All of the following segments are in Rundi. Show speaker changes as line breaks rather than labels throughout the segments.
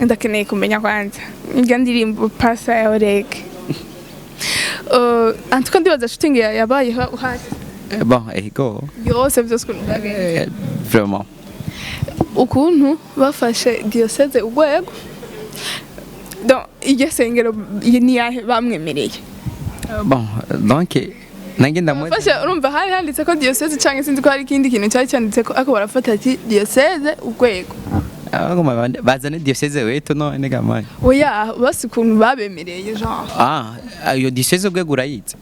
Ndakeneye kumenya kwanza irya ndirimbo Pasa ya Oreg. En tout cas, ndibaza shooting yabayeho uhari?
Bon, ego.
Yose byose ukuntu byagenze?
Vraiment.
Ukuntu bafashe diocèse urwego, donc iryo sengero ni yahe bamwemereye?
Bon, donc nange ndamwe
Bafashe, urumva hari handitse ko diocèse, cyangwa sinzi ko hari ikindi kintu cyari cyanditse ko, ariko barafata ati diocèse urwego.
Abagoma bazane diocèse wetu none gamani.
Oya, basi ukuntu babemereye genre.
Ah, iyo diocèse ubwego urayizi?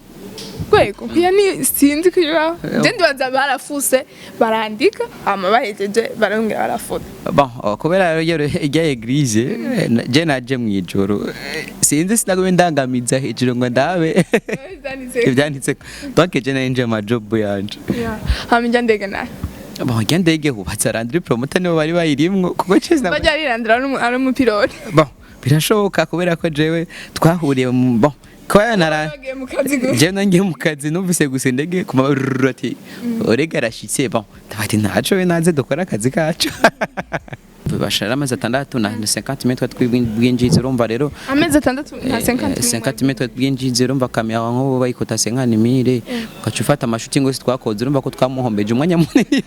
Rwego iya ni sinzi ko ibaho. Je ndibaza barafuse, barandika, hama bahejeje barongera barafuta.
Bon, oh, kubera rero irya église, je naje mwijoro, sinzi, sinagumye ndangamiza hejuru ngo ndabe ivyanditse. Donc je nari ma job yanje.
Hama ijya ndege nayo?
Bon, irya ndege hubatse Landry Promoter, nibo bari bayirimwo, kuko je
Bajya rirandira ari umupiloti?
Bon, birashoboka, kubera ko jewe twahuriye bon, kuba nara
Bagiye mu kazi gusa.
Jewe nangiye mu kazi, numvise gusa indege ku maruru ati orega arashitse. Bon, ndabati ntaco, we naze dukora akazi kacu. Bashara amezi 6 na 50 mètres twibwinjiza, urumva rero.
Amezi 6 nta 50?
50 mètres twinjiza, urumva kamera nk'ubu bayikota 50 mille, ugaca ufata amashuti ngo twakoze, urumva ko twamuhombeje umwanya munini.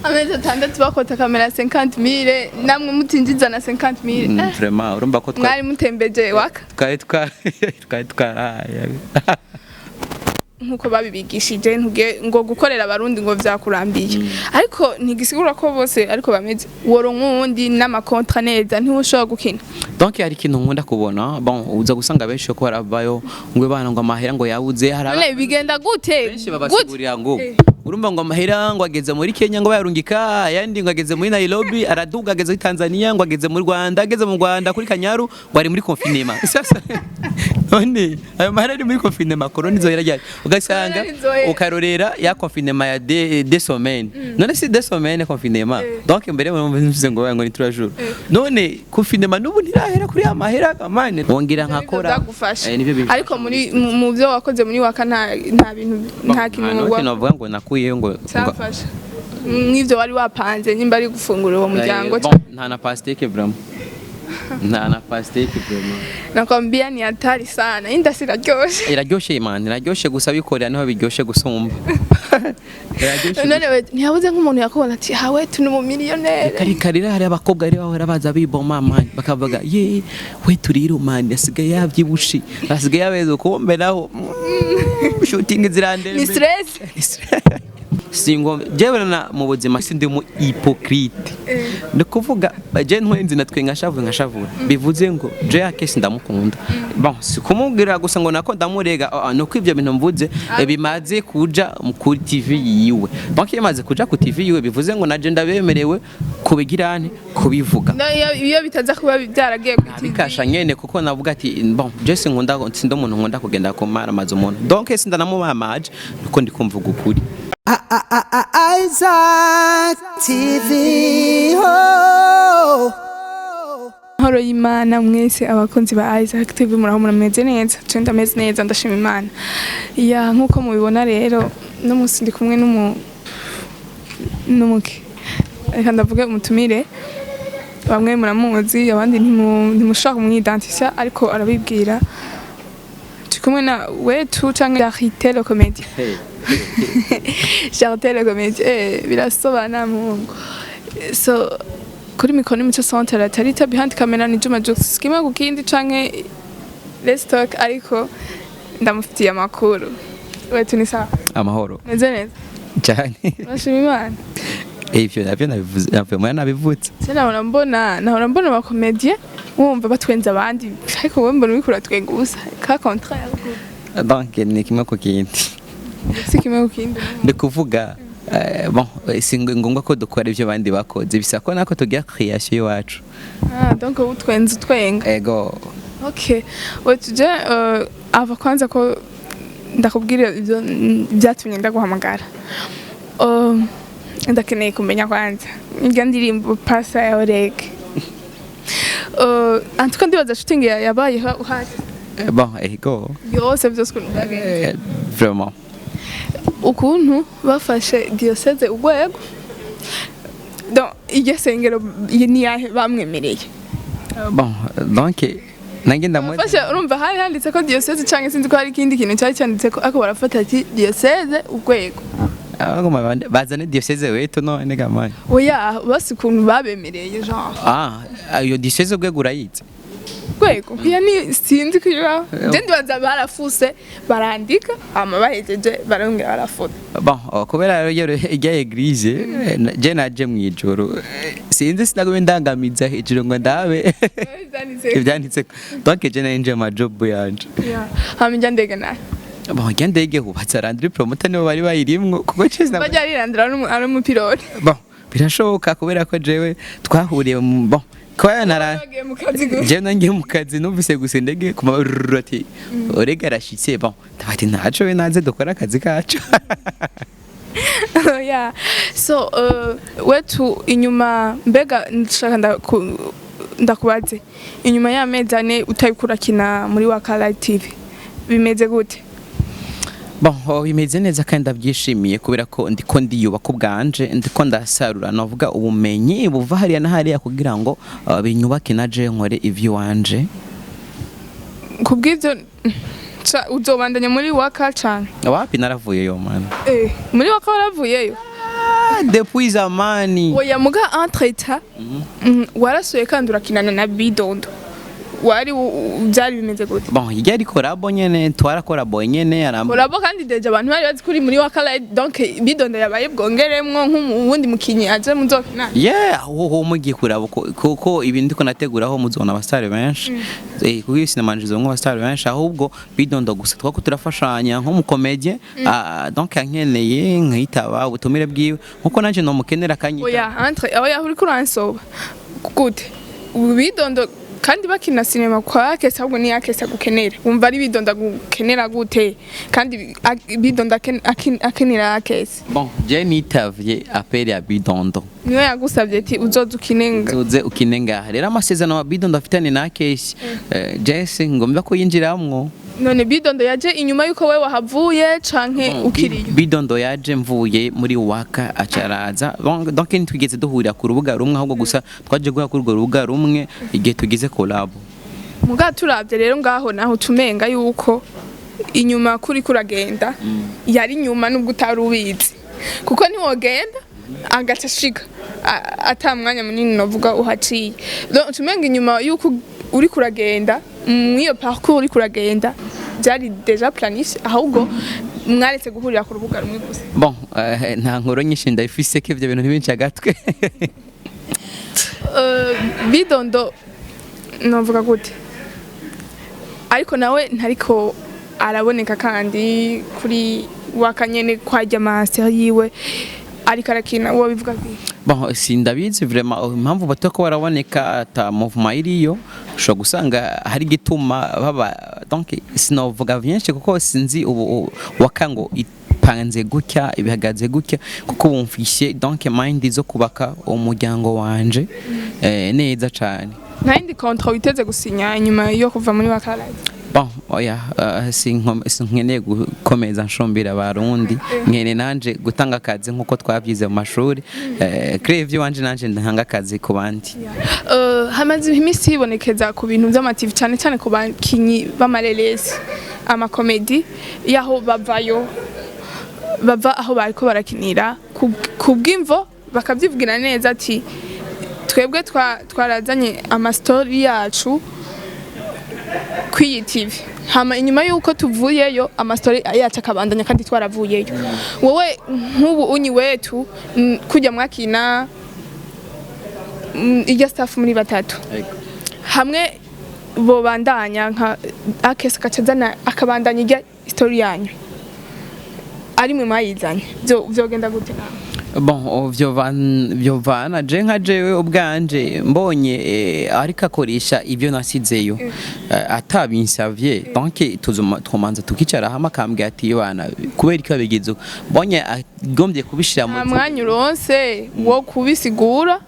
Amezi 6 bakota kamera 50 mille, namwe mutinjiza na 50 mille.
Vraiment, urumva ko
Mwari mutembeje waka.
Twari twaraye.
Nkuko babibigishije, ntuge ngo gukorera abarundi ngo vyakurambiye, ariko ntigisigura ko bose ariko bameze. Woronka uwundi n'ama contrats neza, ntiwushobora gukina.
Donc hari ikintu nkunda kubona. Bon, uza gusanga benshi ko baravayo ngo bana ngo amahera ngo yabuze, hari
None bigenda gute?
Benshi
Gute?
babasigurira ngo urumva ngo amahera ngo ageze muri Kenya, ngo bayarungika, ayandi ngo ageze muri Nairobi, araduga ageze muri Tanzania, ngo ageze mu Rwanda, ageze mu Rwanda kuri Kanyaru ngo ari muri confinement. Sasa none ayo mahera ari muri confinement, corona izohera ryari? Ugasanga
Corona izohera.
Ukarorera ya confinement ya 2 semaines. None si 2 semaines confinement? Donc mbere mvuze ngo ni 3 jours. None confinement n'ubu ntirahera kuri ya mahera kamane wongera nkakora.
Byagufasha.
Nivyo bimfasha.
Ariko muri mu byo wakoze muri waka, nta bintu, nta kintu
Nta kintu bavuga ngo nakuyeyo ngo
cyafasha mw'ivyo wari wapanze, nimba ari gufungura uwo muryango?
Bon, nta na pastèque, vraiment, nta na pastèque, vraiment.
Nakwambia ni hatari sana, indasi iraryoshe.
Iraryoshe imana, iraryoshe, gusa bikorera niho biryoshe gusumba. Iraryoshe.
None we ntiyabuze nk'umuntu yakubona ati hawe tuni mu miliyoneri?
Kari karira, hari abakobwa rero bahora baza biboma man, bakavuga ye we turiro man, asigaye yavyibushe, asigaye yabeze, kumbe naho shooting zirandembe.
Ni stress.
Singo jewe na mu buzima sindi mu hypocrite. Ni kuvuga je ntwenzi natwe nkashavuye nkashavura, bivuze ngo je akesi ndamukunda. Bon, si kumubwira gusa ngo nako ndamurega, ah, nuko ivyo bintu mvuze bimaze kuja kuri TV yiwe. Donc iyo bimaze kuja ku TV yiwe, bivuze ngo naje ndabemerewe kubigirane kubivuga.
No, iyo bitaza kuba byaragiye ku TV?
Bikasha nyene, kuko navuga ati bon, je sinkunda, sindi umuntu nkunda kugenda kumaramaza umuntu, donc sindanamubamaje nuko ndi kumvuga ukuri.
Isaac TV. Oh.
Mahoro y'Imana mwese abakunzi ba Isaac TV, muraho, murameze neza? Je ndameze neza, ndashima Imana. Ya, nkuko mubibona rero, no munsi ndi kumwe n'umuke, reka ndavuge umutumire. Bamwe muramuzi, abandi ntimushobora kumwidantisha, ariko arabibwira. Turi kumwe na wetu canke Charité le comédien. Charité le comédien, birasobana muhungu. So kuri micro ni Mico Centre Tarita, behind camera ni Juma Jux. Kimwe ku kindi canke let's talk, ariko ndamufitiye amakuru. Wetu, ni sawa?
Amahoro.
Meze neza?
Cyane.
Urashima Imana?
Ivyo navyo nabivuze, navyo mwana nabivutse.
Se nahora mbona aba comédiens wumva batwenza abandi, ariko wowe mbona uriko uratwenga ubusa, cas contraire.
Donc ni kimwe ku kindi.
Si kimwe ku kindi.
Ndi kuvuga bon, si ngombwa ko dukora ivyo abandi bakoze, bisaba ko nako tugira création iwacu.
Ah, donc ubu twenza utwenga?
Ego.
Okay, wetu, je ava kwanza ko ndakubwira ibyo byatumye ndaguhamagara. Ndakeneye kumenya kwanza irya ndirimbo Pasa ya Oreg. En tout cas ndibaza shooting yabayeho uhari?
Bon, ego.
Yose byose ukuntu byagenze?
Vraiment.
Ukuntu bafashe diocèse urwego, donc Iryo sengero ni yahe bamwemereye?
Bon, donc nange ndamu
Fasha, urumva hari handitse ko diocèse, canke sinzi ko hari ikindi kintu cyari cyanditse ko, ariko barafata ati diocèse urwego.
Abagoma bazane diocèse wetu none gamani.
Oya, basi ukuntu babemereye genre.
Ah, iyo diocèse urwego urayizi?
Rwego iya ni sinzi ko ibaho. Je ndibaza barafuse barandika, hama bahejeje barongera barafuta.
Bon, oh, kubera rero irya église, je naje mwijoro, sinzi, sinagube ndangamiza hejuru ngo ndabe ivyanditse. Donc je nanje amajob yanje.
Hama ijya ndege nayo?
Bon, irya ndege hubatse Landry Promoter, nibo bari bayirimwo, kuko je
Bajya rirandira ari umupiloti.
Bon, birashoboka, kubera ko jewe twahuriye bon, kuba nara
Bagiye mu kazi gusa.
Jewe nangiye mu kazi, numvise gusa indege ku maruru, ati orega arashitse. Bon, ndabati ntaco, we naze dukora akazi kacu.
Yeah. So wetu inyuma, mbega nshaka ndakubaze, inyuma y'amezi 4 utariko urakina muri Wakalight TV, bimeze gute?
Bon, oh, bimeze neza kandi ndabyishimiye, kubera ko ndiko ndiyubaka ubwanje, ndiko ndasarura navuga ubumenyi buva hariya na hariya kugira ngo binyubake naje nkore ivy'iwanje.
Kubw'ivyo uzobandanya muri Waka cane?
Wapi, naravuyeyo mana.
Eh, muri Waka waravuyeyo?
Ah, depuis zamani.
Oya, muga entre-temps warasuye kandi urakinana na Bidondo, wari byari bimeze gute?
Bon, ijya ari collabo nyene, twarakorabo nyene
Urabo kandi déjà abantu bari bazi ko uri muri Wakalight, donc Bidondo yabaye bwongeremwo nk'uwundi mukinyi aje muzokina?
Yeah, aho ho mugiye kuraba kuko ibintu ndiko nateguraho muzobona abasitari benshi, kuko iyo sinema nje abasitari benshi, ahubwo Bidondo gusa twako turafashanya nk'umukomedie, donc ankeneye nkitaba ubutumire bwiwe nkuko nanje nomukenera akanyita.
Oya, entre oya, uriko uransoba gute? Ubu Bidondo kandi bakina sinema kwa Kesa, ahubwo ni Akesa gukenera, wumva ari Bidondo gukenera gute kandi Bidondo akenera Akesa?
Bon, je nitavye appel ya Bidondo.
Niwe yagusabye ati uzoza ukine
Uzoze ukine ngaha. Rero amasezerano wa Bidondo afitanye na Akesi, Jesse ngomba ko yinjiramwo.
None Bidondo yaje inyuma yuko wewe wahavuye canke ukiriyo?
Bidondo yaje mvuye muri Waka, acaraza. Bon, donc ntitwigeze duhurira ku rubuga rumwe, ahubwo gusa twaje guhura kuri urwo rubuga rumwe igihe tugize collabo.
Muga turavye rero ngaho naho tumenga yuko inyuma kuri kuragenda yari inyuma, nubwo utari ubizi, kuko ntiwogenda agaca ashika ata mwanya munini novuga uhaciye. Donc tumenga inyuma yuko uri kuragenda mw'iyo parcours uri kuragenda byari déjà planifié, ahubwo mwaretse guhurira ku rubuga rumwe gusa.
Bon, nta nkuru nyinshi ndabifise ko ivyo bintu ntibince agatwe.
Bidondo novuga gute, ariko nawe ntariko araboneka kandi kuri wakanyene kwajya master yiwe ariko arakina, uwo bivuga kwiki?
Bon, sindabizi vraiment impamvu batako baraboneka ata mouvement iriyo. Ushobora gusanga hari igituma baba, donc sinovuga vyinshi kuko sinzi ubu Waka ngo ipanze gutya, ibihagaze gutya, kuko ubu mfise donc mind zo kubaka umuryango wanje neza cane.
Nta yindi contrat witeze gusinya inyuma yo kuva muri Wakalight?
Bon, oya, sinkeneye gukomeza nshumbira abarundi, nkeneye nanje gutanga akazi nkuko twavyize mu mashuri, créer ivy'iwanje, nanje ntanga akazi ku bandi.
Hamaze iminsi hibonekeza ku bintu vy'ama TV, cyane cyane ku bakinyi b'amareresi, amakomedi, yaho bavayo, bava aho bariko barakinira ku bw'imvo bakavyivugira neza ati twebwe twarazanye amastori yacu kw'iyi TV, hama inyuma yuko tuvuyeyo amastori yacu akabandanya kandi twaravuyeyo. Wowe nk'ubu unyi wetu kujya mwakina irya staff muri batatu hamwe, bobandanya nka Akesi akacazana akabandanya irya story yanyu ari mwe mwayizanye, vyogenda gute nawe?
Bon, vyovana je nka jewe ubwanje mbonye ariko akoresha ivyo nasizeyo atabinsavye, donc tuzuma twomanza tukicara hamwe akambwira ati bana, kubera ko yabigize uko?" Mbonye agombye kubishira
Nta
mu
mwanya uronse wo kubisigura,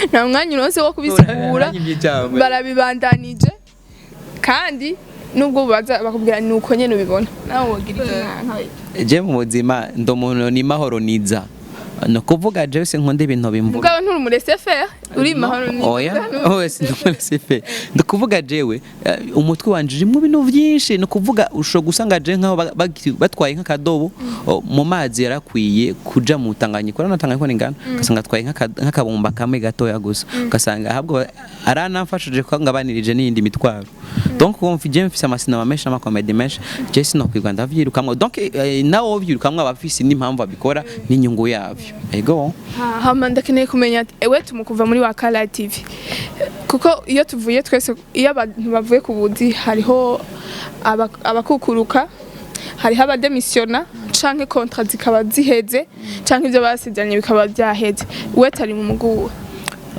nta mwanya uronse wo kubisigura, barabibandanije kandi nubwo baza bakubwira ni uko nyene ubibona, nawe wogira iki nkawe?
Je mu buzima ndi umuntu ni mahoro niza. No kuvuga jewe sinkunda ibintu bimvura.
Mugabo nturi umu laisser faire, uri mahoro ni
Oya, oya, sinumurese. Ndikuvuga jewe umutwe wanje urimo ibintu byinshi. Ni ukuvuga ushobora gusanga je nkaho batwaye nk'akadobo mu mazi yarakwiye kuja mu Tanganyika, urabona Tanganyika ni ingana, ugasanga atwaye nk'akabumba kamwe gatoya gusa, ugasanga ahubwo aranamfashije ko ngabanirije n'iyindi mitwaro. Donc wumva je mfise amasinema menshi n'amakomedi menshi, je sinokwirwa ndavyirukamwo. Donc nawe wovyirukamwo aba afise n'impamvu abikora n'inyungu yavyo, ego.
Hama ndakeneye kumenya ati, ewe tumukuva muri Wakala TV, kuko iyo tuvuye twese, iyo abantu bavuye ku buzi, hariho abakukuruka, hariho abademisiyona canke contrat zikaba ziheze, canke ivyo basezeranye bikaba vyaheze. We tari mu muguwe?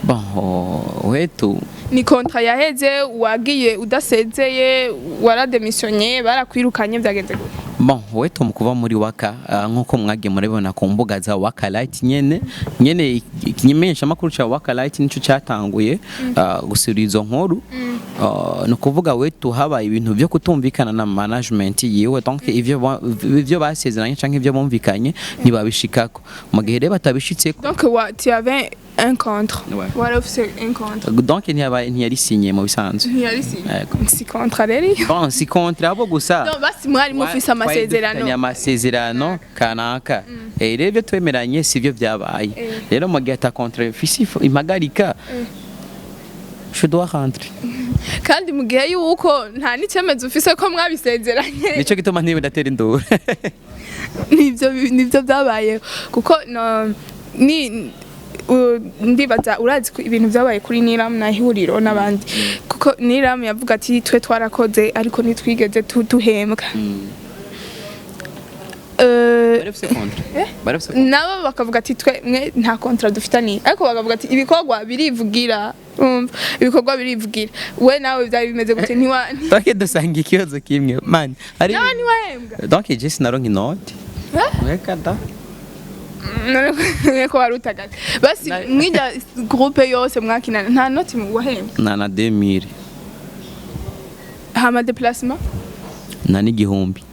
Bon, wetu
Ni contrat yaheze, wagiye udasezeye, warademisiyonye, barakwirukanye, vyagenze gute?
Bon, wetu mu kuva muri Waka, nk'uko mwagiye murabibona ku mbuga za Waka Light nyene nyene, ikimenyesha makuru ca Waka Light nico cyatanguye gusura izo nkuru. Ni ukuvuga wetu habaye ibintu byo kutumvikana na management yiwe. Donc ivyo basezeranye canke ivyo bumvikanye ntibabishikako. Mu gihe rero batabishitseko,
Donc tu avais un contrat?
Ouais.
Wari ufise un contrat?
Donc ntiyabaye, ntiyari sinye mu bisanzwe.
Ntiyari si
Yego.
Si contrat rero iyo.
Bon, si contrat abo gusa.
No, basi mwari mufise
Twari
amasezerano.
dufitanye amasezerano kanaka. Rero ibyo twemeranye sibyo byabaye. Rero mu gihe ata contrat mfise impagarika, je dois rentrer.
Kandi mu gihe yuko nta n'icyemezo ufise ko mwabisezeranye.
Nico gituma ntibe ndatera induru.
Nivyo byabayeho, kuko ni ndibaza urazi ko ibintu byabaye kuri Niram na Ihuriro n'abandi, kuko Niram yavuga ati twe twarakoze ariko ntitwigeze duhembwa.
Barafise contrat, barafise contrat.
Nabo bakavuga ati twe mwe nta contrat dufitaniye, ariko bakavuga ati ibikorwa birivugira. Urumva, ibikorwa birivugira. We nawe byari bimeze gute? Ntiwa
Donc dusanga ikibazo kimwe man ari
Nawe ntiwahembwa?
Donc je sinaronka inoti.
Eh?
Reka da.
None ko wari utagaze basi mwirya groupe yose mwakinana, nta noti wahembwa?
Na 2000.
Hama déplacement?
Na n'igihumbi.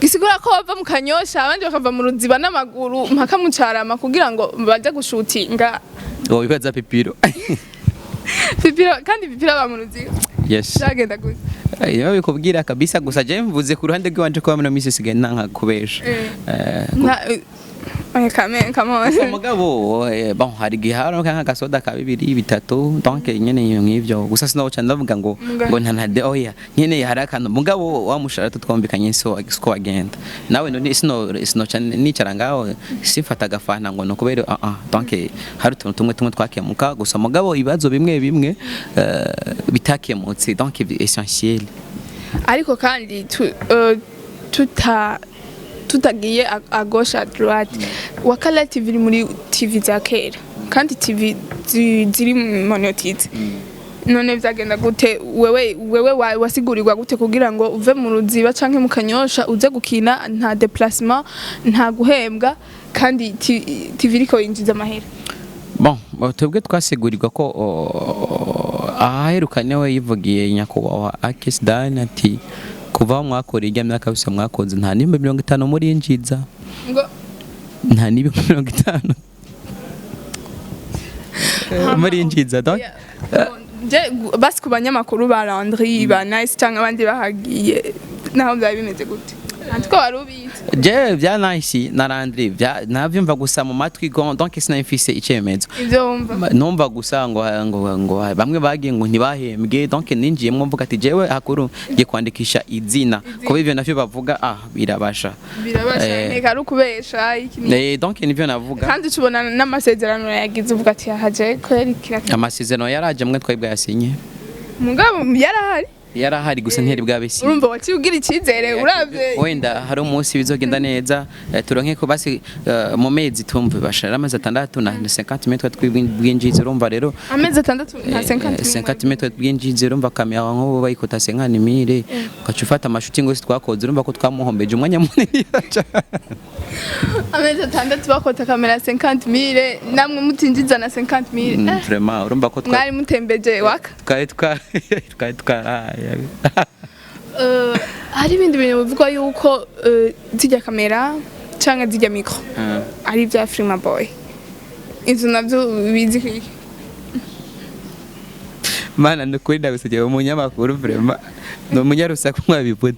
Gisigura ko bava mu Kanyosha, abandi bakava mu Ruziba n'amaguru mpaka mu Carama kugira ngo baje gushutinga.
Wobibaza Pipiro.
Pipiro, kandi Pipiro aba mu Ruziba?
Yes.
Byagenda gute?
Iyo bikubwira kabisa gusa je mvuze ku ruhande rw'iwanje ko bamwe misi sigaye nanka kubesha.
Nka oya, kame, come on.
Umugabo bon, hari igihe haronka nk'agasoda ka bibiri bitatu, donc nyene ibintu nk'ivyo gusa. Sinoca ndavuga ngo ngo nta de, oya, nyene hari akantu. Mugabo wa mushahara tutwumvikanye so siko wagenda nawe. None sinoca nicara ngaho simfata agafanta ngo nukubera ah ah. Donc hari utuntu tumwe tumwe twakemuka gusa, mugabo ibibazo bimwe bimwe bitakemutse, donc essentiel.
Ariko kandi tutagiye à gauche à droite, Wakala TV iri muri TV za kera kandi TV ziri monétisées. None vyagenda gute? Wewe wasigurirwa gute kugira ngo uve mu Ruziba canke mu Kanyosha uze gukina, nta déplacement, nta guhembwa, kandi TV iriko yinjiza amahera?
Bon, twebwe twasigurirwa ko ahaheruka niwe yivugiye nyakubahwa Akes Dan ati kuva aho mwakora irya myaka yose mwakoze, nta n'50,000 murinjiza.
Ngo?
Nta n'50,000 murinjiza, donc
Je basi ku banyamakuru ba Landry, ba Nice cyangwa abandi bahagiye, naho byari bimeze gute? Antiko wari ubizi?
Je bya Nice na Landry navyumva gusa mu matwi, donc sinabifise icemezo.
Ibyo wumva?
Numva gusa ngo bamwe bagiye ngo ntibahembwe. Donc ninjiyemwo mvuga ati jewe hakuru ngiye kwandikisha izina, kuba ivyo navyo bavuga birabasha.
Birabasha. Nteka ari ukubesha iki
Donc nivyo navuga.
Kandi tubona n'amasezerano yagize, uvuga ati haje kweri kira.
Amasezerano yaraje mwe twari bwayasinye.
Mugabo yarahari.
Yarahari gusa ntiyari bwabisinye.
Urumva waciye ugira icyizere uravye.
Wenda hari umunsi bizogenda neza, turonke ko basi mu mezi tumve bashara amezi 6 na 50 mètres twibwinjiza, urumva rero.
Amezi 6 nta 50?
50 mètres twinjiza, urumva kamera nk'ubu bayikota 50 mille, ugaca ufata amashuti ngo twakoze, urumva ko twamuhombeje umwanya munini.
Amezi 6 bakota kamera 50 mille, namwe mutinjiza na 50 mille.
Vraiment urumva ko
Mwari mutembeje Waka.
Twari twaraye.
Hari ibindi bintu bivugwa yuko zijya kamera Canke zirya micro ari ibya Frima Boy, ivyo navyo bizi kwiki?
Mana, nukuri ndabisabye umunyamakuru, vraiment ni umunyarusaku mwabivuze.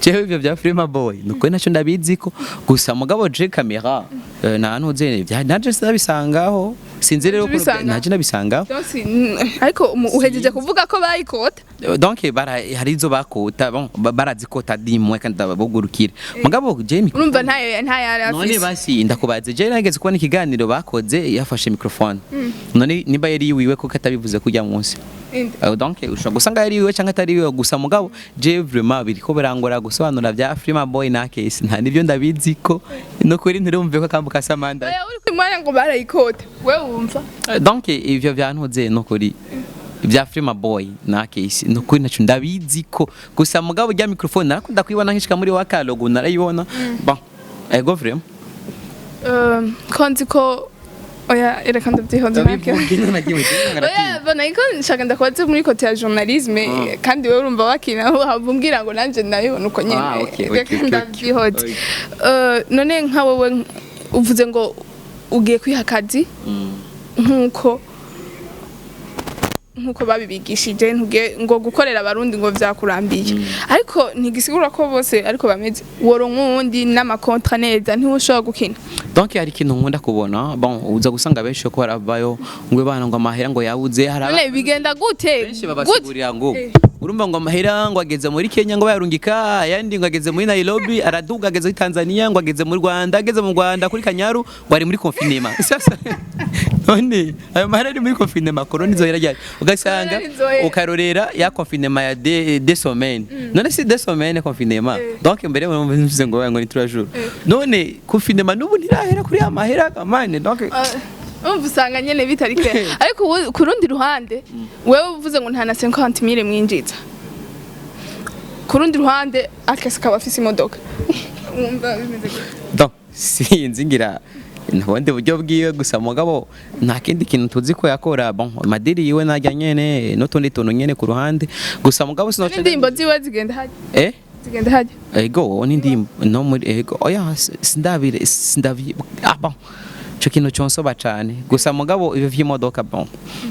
Jewe ivyo bya Frima Boy nukuri nacyo ndabizi ko gusa mugabo je kamera nta ntuze naje sinabisangaho, sinzi rero
Ubisanga?
Naje nabisangaho.
Donc, ariko uhejeje kuvuga ko bayikota.
Donc bara hari izo bakota, bon, barazikota dimwe kandi babugurukira, mugabo je micro
Urumva ntayo yari
none
afise.
Basi ndakubaze, je nageze kubona ikiganiro bakoze yafashe microphone, none niba yari yiwiwe kuko atabivuze kujya munsi?
Inde?
Donc ushobora gusanga yari iwiwe cyangwa atari iwiwe, gusa mugabo je vraiment biriko birangora gusobanura bya Frima Boy na case, nta nibyo ndabizi ko no kuri ntirumve ko akambuka samanda.
Oya, uri kumwanya ngo barayikota, wewe wumva?
Donc ivyo byantuze no kuri bya Frima Boy na case no kuri naco ndabizi ko gusa mugabo rya microphone narakunda kuyibona nkishika muri wa kalogo narayibona. Bon, ego vraiment.
Ko nzi ko, oya, reka ndabyihonze ntabyo. Oya, bona ko nshaka ndakubaze muri côté ya journalisme, kandi wewe urumva wakina waba umbwira ngo nanje ndabibona uko nyene.
Ah, okay,
Reka ndabyihoze. None nka wowe uvuze ngo ugiye kwiha akazi nkuko babibigishije, ntugiye ngo gukorera abarundi ngo vyakurambiye, ariko ntigisigura ko bose ariko bameze. Woronka uwundi n'ama contrats neza, ntiwoshobora gukina?
Donc hari ikintu nkunda kubona, bon, uza gusanga benshi ko baravayo ngo bana ngo amahera ngo yabuze, hari
None bigenda gute?
Benshi
Gute?
babasigurira ngo urumva ngo amahera ngo ageze muri Kenya, ngo bayarungika ayandi ngo ageze muri Nairobi, araduga ageze muri Tanzania, ngo ageze mu Rwanda, ageze mu Rwanda kuri Kanyaru ngo ari muri confinement. Sasa none ayo mahera ari muri confinement, corona izohera ryari? Ugasanga
Corona izohera.
Ukarorera ya confinement ya 2 semaines, none si 2 semaines confinement? Donc mbere mvuze ngo ni 3 jours, none confinement n'ubu ntirahera kuri ya mahera kamane, donc
Umva, usanga nyene bitari clair, ariko ku rundi ruhande wewe uvuze ngo nta na 50 mille mwinjiza, ku rundi ruhande akese akaba afise imodoka, wumva bimeze gute?
Donc sinzi, ngira ntubundi buryo bwiwe, gusa mugabo nta kindi kintu tuzi ko yakora. Bon, amadiri yiwe najya nyene n'utundi tuntu nyene ku ruhande, gusa mugabo sinoca.
N'indirimbo ziwe zigenda hajya?
Eh.
Zigenda hajya?
Ego, n'indirimbo no muri, ego, oya, sindabire sindabi. Ah bon, ico kintu consoba cane, gusa mugabo ibyo vy'imodoka, bon,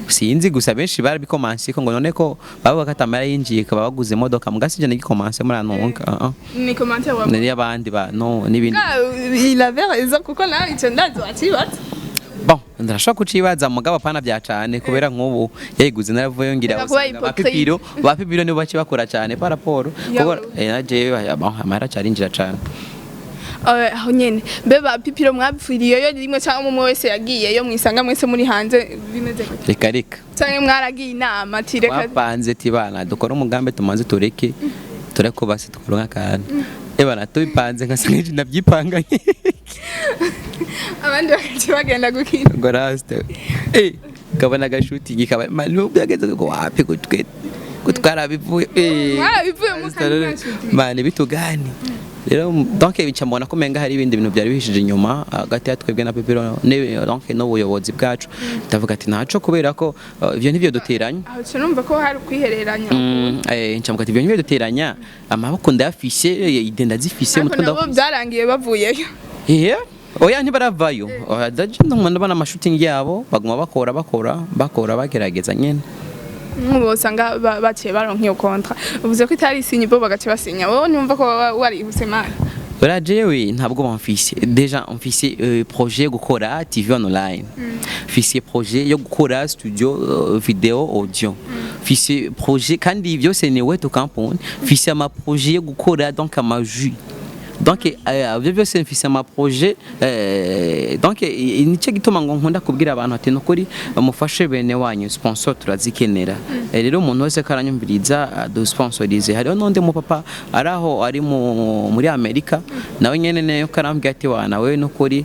sinzi, gusa benshi barabikomanse ko ngo none ko baba katamara yinjiye kaba baguze imodoka, muga sije nagikomanse muri antonka ah.
Ni commentaire wa
Ah, n'abandi ba no n'ibindi.
Ah, il avait raison, kuko nawe ico ndazi wacibatse.
Bon, ndashobora kucibaza, mugabo apana bya cane, kubera nk'ubu yayiguze naravuyeyo ngira
Reka kuba
usanga ba
hypocrite.
Pipiro, ba Pipiro nibo bace bakora cane par rapport
Ya.
kuko na jewe bon, amahera carinjira cane.
Aho nyene mbe ba Pipiro mwapfiriyeyo rimwe cyangwa umwe wese yagiyeyo mwisanga mwese muri hanze, bimeze gute?
Reka reka.
Cyangwa mwaragiye inama ati reka?
Twapanze ti bana dukora umugambi, tumanze tureke tureko basi tukoronka akantu, ebana tubipanze nkasa nk'ejo nabyipanganye.
Abandi bagaca bagenda gukina.
Ngo rasta kabona agashuti kikaba mani byageze ko wapi ko twe ko twarabivuye.
Mwarabivuye kandi mwashutinze.
Mani bitugani rero, donc bica mbona ko menga hari ibindi bintu byari bihishije inyuma hagati ya twebwe na Pepero donc n'ubuyobozi bwacu. Ndavuga ati ntaco, kubera ko ivyo ntivyo duteranya.
Aho cyo numva ko hari kwihereranya.
Nca mvuga ati ivyo ntivyo duteranya, amaboko ndayafise, idée ndazifise,
Ariko
umutwe
nabo
ndawufise.
byarangiye bavuyeyo?
Yeah. Oya, ntibaravayo. Oya, ndaje ndabona ama shooting yabo baguma bakora bakora bakora bagerageza nyene.
Nk'ubu usanga baciye baronka iyo contrat, uvuze ko itari isinye, bo bagaca basinya, wowe ntumva ko waba warihuse mani?
Ora jewe ntabwo bamfise, déjà mfise projet yo gukora TV online, mfise projet yo gukora studio video audio, mfise projet kandi byose ni wetu company, mfise ama projet yo gukora donc ama jus, donc ibyo byose mfise ama projet, donc nicyo gituma ngo nkunda kubwira abantu ati nukuri mufashe bene wanyu, sponsor turazikenera. Rero umuntu wese karanyumviriza dusponsorize. Hariho n'undi mupapa ari aho ari muri Amerika, nawe nyene nayo karambwira ati wana wewe nukuri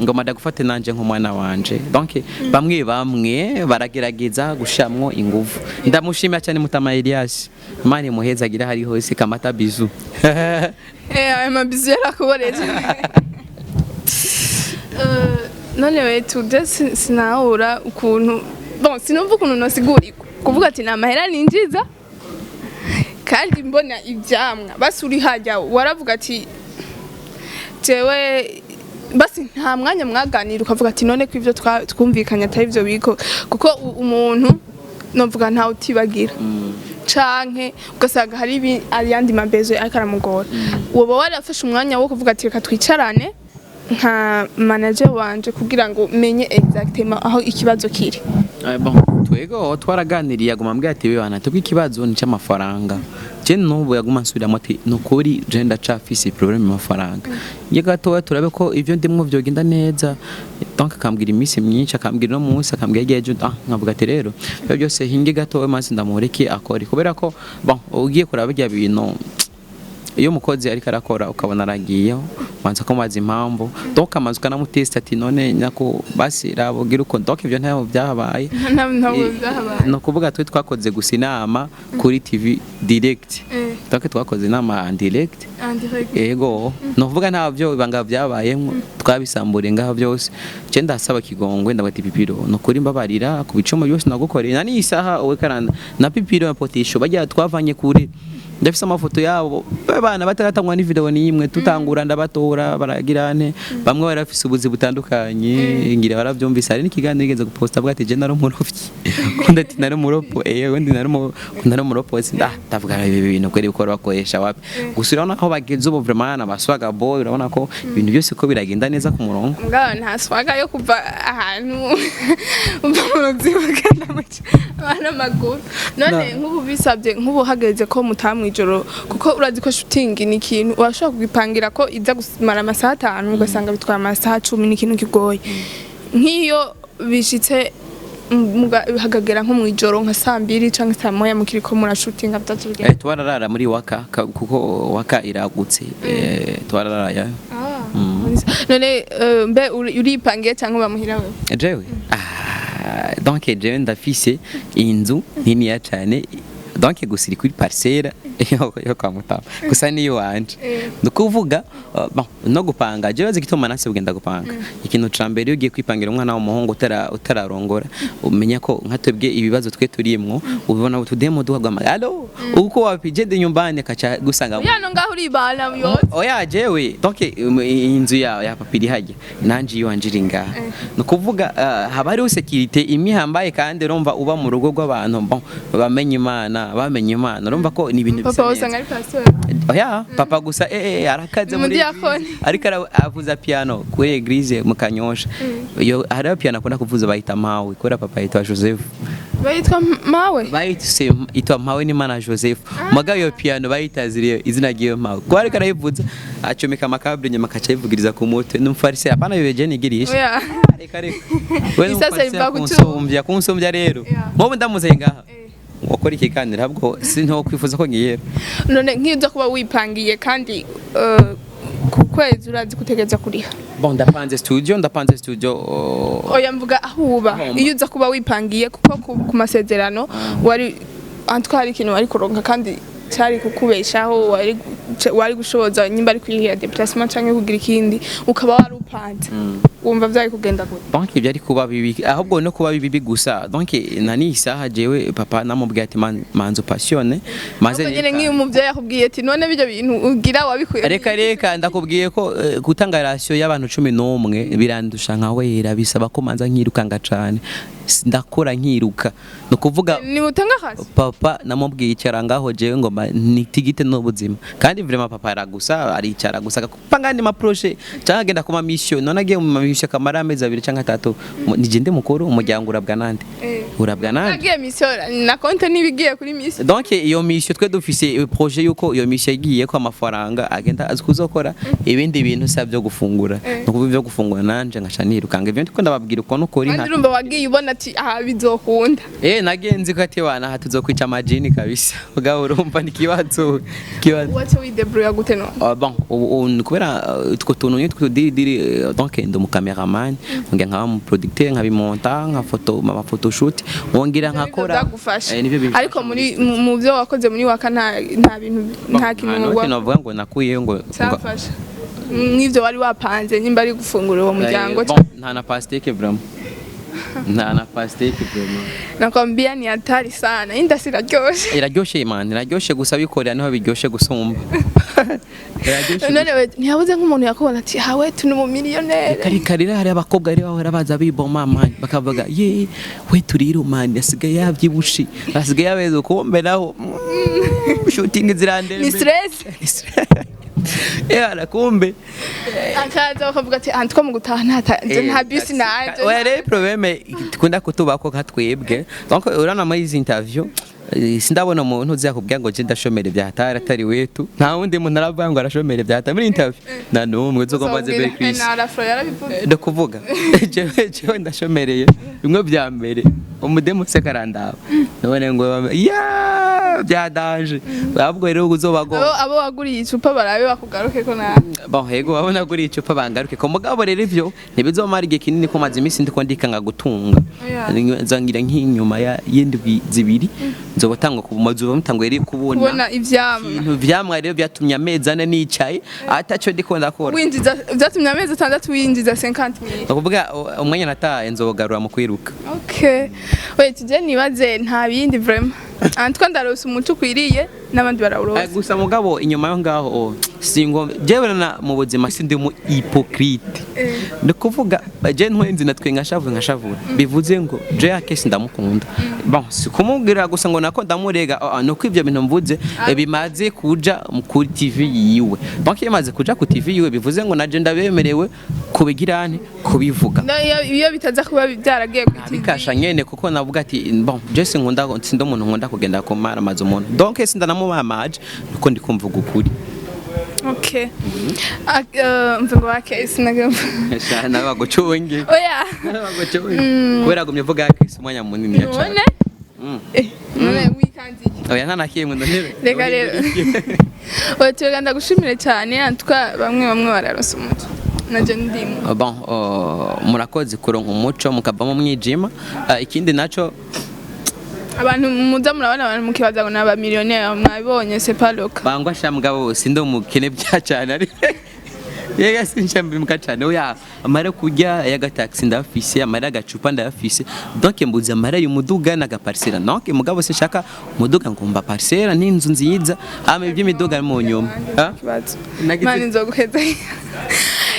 ngoma ndagufate nanje nk'umwana wanje. Donc bamwe bamwe baragerageza gushamwo inguvu. Ndamushimira cyane Mutama Elias, Imana imuhezagira hari hose, kamata bizu.
Ayo mabizu yarakuboreje. None we tuje sinahura ukuntu, bon, sinumva ukuntu nosigurika kuvuga ati ni amahera ninjiza kandi mbona ivyamwa. Basi uri hajya waravuga ati jewe Basi nta mwanya mwaganira ukavuga ati none ko ivyo twumvikanye atari ivyo biko, kuko umuntu novuga ntawe utibagira, canke ugasanga hari ayandi mabezo ariko aramugora, woba warafashe umwanya wo kuvuga ati reka twicarane nka manager wanje kugira ngo menye exactement aho ikibazo kiri?
Bon, twego twaraganiriye, aguma ambwira ati bana, twebwe ikibazo ni cy'amafaranga. Je n'ubu yaguma ansubiramo ati nukuri je ndacafise problème y'amafaranga, nge gatoya turabe ko ivyo ndimwo vyogenda neza. Donc akambwira iminsi myinshi, akambwira no munsi, akambwira igihe ejo. Ah, nkavuga ati rero ibyo byose hinge gatoya maze ndamureke akore, kubera ko bon, ugiye kuraba birya bintu, iyo umukozi ariko arakora ukabona aragiyeho, ubanza kumubaza impamvu, donc amaze ukanamutesta ati none nyako basi raba ugira uko. Donc ivyo ntabwo byabaye.
Ntabwo byahabaye.
Ni ukuvuga twe twakoze gusa inama kuri TV direct. Donc twakoze inama en direct.
En direct.
Ego, ni ukuvuga ntabyo ibanga byabayemo, twabisamburiye ngaho byose. Je ndasaba kigongwe, ndavuga ati Pipiro, ni ukuri mbabarira ku bicuma byose nagukoreye, na n'isaha wowe karanda na Pipiro na Potisho bajya twavanye kure, ndafise amafoto yabo abana bataratangwa n'ivideo n'imwe, tutangura ndabatora baragira nte, bamwe barafise ubuzi butandukanye, ngira baravyumvise. Hari n'ikiganiro nigeze guposta avuga ati je nari umurovyi, undi ati nari umuropo, undi nari umuroposi. Ndavuga ibi bintu kweri bikora bakoresha wapi? Gusa urabona aho bageze ubu, vraiment na boy, urabona ko ibintu byose ko biragenda neza ku murongo.
Mugabo nta swaga yo kuva ahantu uva mu ruziba ugenda mu n'amaguru. None nk'ubu bisabye, nk'ubu hageze ko mutaha mw'ijoro, kuko urazi ko shooting ni ikintu urashobora kugipangira ko iza gumara amasaha 5, ugasanga bitwara amasaha 10, ni ikintu kigoye. Nk'iyo bishitse hakagera nko mw'ijoro nka saa 2 canke saa 1 mukiriko murashutinga, vyaca bigenda?
Twararara muri waka kuko waka iragutse, twararara.
None mbe uripangiye cyangwa bamuhira wewe?
Jewe, donc jewe ndafise inzu niniya cyane, donc gusa iri kuri parcelle yo kwa Mutama, gusa niyo wanje. Ni ukuvuga bon, no gupanga jewe azi igituma nase kugenda gupanga. Ikintu ca mbere, iyo ugiye kwipangira umwana w'umuhungu utararongora, umenya ko nka twebwe ibibazo twe turimwo, ubona utudemo duhagama, allo, uko wapi, je ndi nyumbani, akaca gusanga
yano ngaho uribana yose.
Oya, jewe donc inzu ya papa iri hajya, nanje iyo wanje iri ngaha. Ni ukuvuga haba hariho sécurité imwe ihambaye, kandi urumva uba mu rugo rw'abantu, bon, bamenye Imana, bamenye Imana, urumva ko ni ibintu
Papa
bisa
usanga
neza.
ari pasteur.
Oya, papa gusa arakaze
Ni
muri
umudiyakoni.
église. Ariko avuza piano kuri église mu Kanyosha. Iyo hariho piano akunda kuvuza bayita Mawe, kubera papa yitwa Joseph.
Bayitwa Mawe?
Bayitse itwa Mpawe n'Imana Joseph. Mugabo iyo piano bayitaziriye izina ry'iyo Mpawe, kuko ariko arayivuza acomeka amakabure inyuma akaca ayivugiriza ku mutwe. Ni umufariseri, apana bibeje nigirisha.
Oya.
Reka reka, we ni
Isase
umufariseri.
riva ku cyuma.
Kunsumbya rero. Nk'ubu ndamuzanye ngaha wakora ikiganiro, ahubwo sinokwifuza ko ngiyera.
None nk'iyo uza kuba wipangiye kandi ku kwezi urazi gutegereza kuriha?
Bon, ndapanze studio, ndapanze studio, oh.
Oya, mvuga aho uba.
Aho mba.
Iyo uza kuba wipangiye, kuko ku masezerano wari antwa hari ikintu wari kuronka kandi cyari kukubeshaho, wari gushoboza nyimba ari kwihira déplacement canke kugira ikindi, ukaba wari upanze, wumva vyari kugenda gute?
Donc ibyo ari kuba bibi, ahubwo no kuba bibi gusa. Donc na ni isaha jewe papa namubwiye ati manzo passionne maze
Ahubwo nyene nk'iyo umuvyeyi akubwiye ati none ibyo bintu ugira wabikuye?
Reka reka, ndakubwiye ko gutanga ration y'abantu 11 birandusha nka wera, bisaba ko manza nkirukanga cane. Ndakora nkiruka, ni ukuvuga
Ni utanga kazi.
Papa namubwiye icara ngaho, jewe ngo nitigite n'ubuzima. Kandi vraiment papa aragusa, aricara gusa agapanga andi ma projets cyangwa agenda kuma mission. None agiye mu mission akamara amezi 2 cyangwa 3, nije ndi mukuru umuryango, urabwa nande? Urabwa nande?
Agiye mission na konte nibigiye kuri mission.
Donc iyo mission twe dufise projet yuko iyo mission igiye ko amafaranga agenda azi kuzokora ibindi bintu sa byo gufungura. No kuvuga ibyo gufungura nanje nkaca nirukanga, ibyo ndiko ndababwira uko nukuri.
Kandi urumva wagiye ubona ati aha bizokunda.
Nagenzi ko ati wana aha tuzokwica amajini kabisa. Mugabo urumva ni kibazo kibazo.
Wace widebrouilla gute no?
Ah, bon, ubu kubera utwo tuntu ni tw'utudiridiri, donc ndi umu cameraman, nongera nkaba umu producteur, nkabimonta, nka photo, ama photoshoot, wongera nkakora.
Byagufasha.
Nivyo bimfasha.
Ariko muri mu byo wakoze muri waka nta bintu, nta kintu
Nta kintu navuga ngo nakuyeyo ngo
cyafasha mw'ivyo wari wapanze, nimba ari gufungura uwo muryango?
Bon, nta na pastèque vraiment. Nta na pastèque vraiment.
Nakwambia ni hatari sana, industry iraryoshe.
Iraryoshe man, iraryoshe, gusa bikorera niho biryoshe gusumba. Iraryoshe.
None we ntiyabuze nk'umuntu yakubona ati hawe tuni mu millionnaire?
Kari karira, hari abakobwa rero bahora baza biboma man, bakavuga ye we turiro man, asigaye yavyibushe, asigaye yabeze, kumbe naho shooting zirandembe.
Ni stress.
Yeah, kumbe.
Akaza bakavuga ati antwo mu gutaha nta bisi naje.
Oya rero, problème ikunda kutubako nka twebwe, donc urana muri izi interview, sindabona umuntu uzi yakubwira ngo je ndashomere bya hatari atari wetu. Nta wundi muntu aravuga ngo arashomere bya hatari muri interview, nta n'umwe uzogomba aze Bel Chris.
Na Rafro yarabivuze.
Ndo kuvuga jewe ndashomereye bimwe bya mbere, umudemu se karandaba none ngo ya bya danger, ahubwo rero uzobago.
Abo waguriye icupa barabe bakugaruke ko na
Bon, yego, wabona kuri icupa bangaruke ko, mugabo rero ivyo ntibizomara igihe kinini ko maze iminsi ndiko ndikanga gutunga. Nzangira nk'inyuma ya y'indwi 2 nzobatanga ku mazu mutango rero kubona
kubona ivyamwa.
Ibintu vyamwa rero byatumye amezi 4 nicaye ataco ndiko ndakora.
Winjiza, byatumye amezi 6 winjiza 50 mille.
Ukuvuga umwanya nataye nzogarura mu kwiruka.
Okay, wait, je nibaze nta bindi vraiment, en tout cas ndaronse umuco ukwiriye n'abandi barawuronse.
Gusa mugabo inyuma yo ngaho, oh, singo jewe na mu buzima sindi mu hypocrite. Ni kuvuga je ntwenzi natwe nkashavuye nkashavura, bivuze ngo je akesi ndamukunda. Bon, si kumubwira gusa ngo nako ndamurega, ah, nuko ivyo bintu mvuze bimaze kuja kuri TV yiwe. Donc iyo bimaze kuja ku TV yiwe, bivuze ngo naje ndabemerewe kubigirane kubivuga.
No, iyo bitaza kuba byaragiye kuri TV.
Bikasha nyene, kuko navuga ati bon, je sinkunda, sindi umuntu nkunda kugenda kumaramaza umuntu, donc sindanamubamaje nuko ndi kumvuga ukuri.
Okay. Mve ngo wake sinagamba.
Sha nawe bagucunge.
Oya.
Bagucunge kubera agumye avuga akisi umwanya munini ya
None
cane.
None wikanze iki?
Oya, nta nakimwe ndonebe.
Reka rero. Oya, turega ndagushimire cyane, en tout cas bamwe bamwe bararonse umuco. Naje ndimo.
Bon, murakoze kuronka umuco mukavamo mwijima. Ikindi naco,
Abantu muza murabona abantu mukibaza ngo ni aba millionnaire, mwabibonye, c'est pas le cas.
Bangwa sha, mugabo sindi umukene bya cyane, ari yega sinshambimuka cyane. Oya, amara kurya y'agataxi ndafise, amara y'agacupa ndayafise, donc mbuze amara y'umuduga n'agaparcelle. Donc mugabo sinshaka umuduga, ngomba parcelle n'inzu nziza, hama iby'imiduga mu nyuma. Ha?
Ikibazo.
Nagize-
Mani nzoguheza.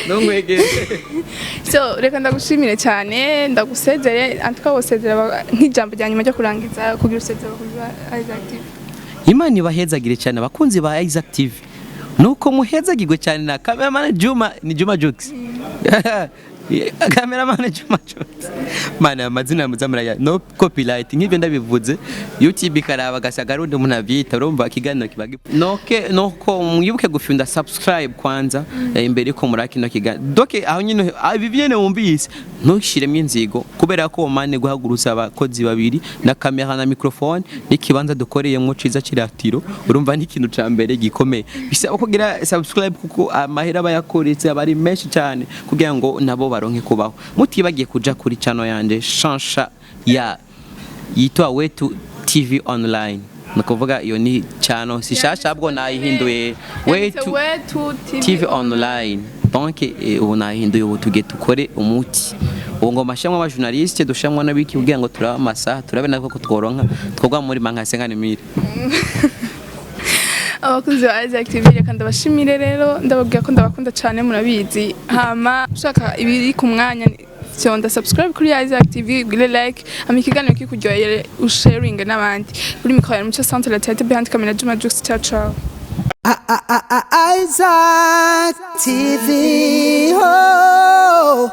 Nonkwegere.
So reka ndagushimire cyane, ndagusezere, en tout cas wosezera nk'ijambo rya nyuma ryo kurangiza kugira usezere abakunzi ba Isaac TV.
Imana ibahezagire cyane abakunzi ba Isaac TV, nuko muhezagirwe cyane na cameraman Juma, ni Juma Jux, cameraman Juma Jux. Mana, amazina muzamura no copyright nk'ibyo ndabivuze, YouTube ikaraba gasaga rundi umuntu avyita, urumva ikiganiro kiba noke. Nuko mwibuke gufyunda subscribe kwanza, imbere ko muri kino kiganiro. Donc aho nyine ibi byene wumvise, ntushiremo inzigo, kubera ko mane guhagurutsa abakozi babiri na kamera na microphone n'ikibanza dukoreyemo ciza kiratiro, urumva ni ikintu ca mbere gikomeye, bisaba kugira subscribe kuko amahera aba yakoretse aba ari menshi cyane kugira ngo nabo baronke kubaho. Mutibagiye kuja kuri channel yanje shansha ya yitwa Wetu TV Online, ni ukuvuga iyo ni channel si shasha, ahubwo nayihinduye
Wetu
Wetu
Wetu TV,
TV Online. Donc ubu nahinduye, ubu tugiye dukore umuti, ubu ngo mashamwe aba journaliste dushamwa n'abiki kugira ngo turabe amasaha, turabe nako ko tworonka twogwa muri manka 50 mille.
Abakunzi ba Isaac TV, reka ndabashimire rero, ndababwira ko ndabakunda cyane, murabizi. Hama ushaka ibiri ku mwanya, fyonda subscribe kuri Isaac TV, ugire like, hama ikiganiro kikuryoheye usharing n'abandi. Kuri mikoro ya Muco Centre la Tete, behind camera Juma Jux. Ciao ciao.
Isaac TV. Oh.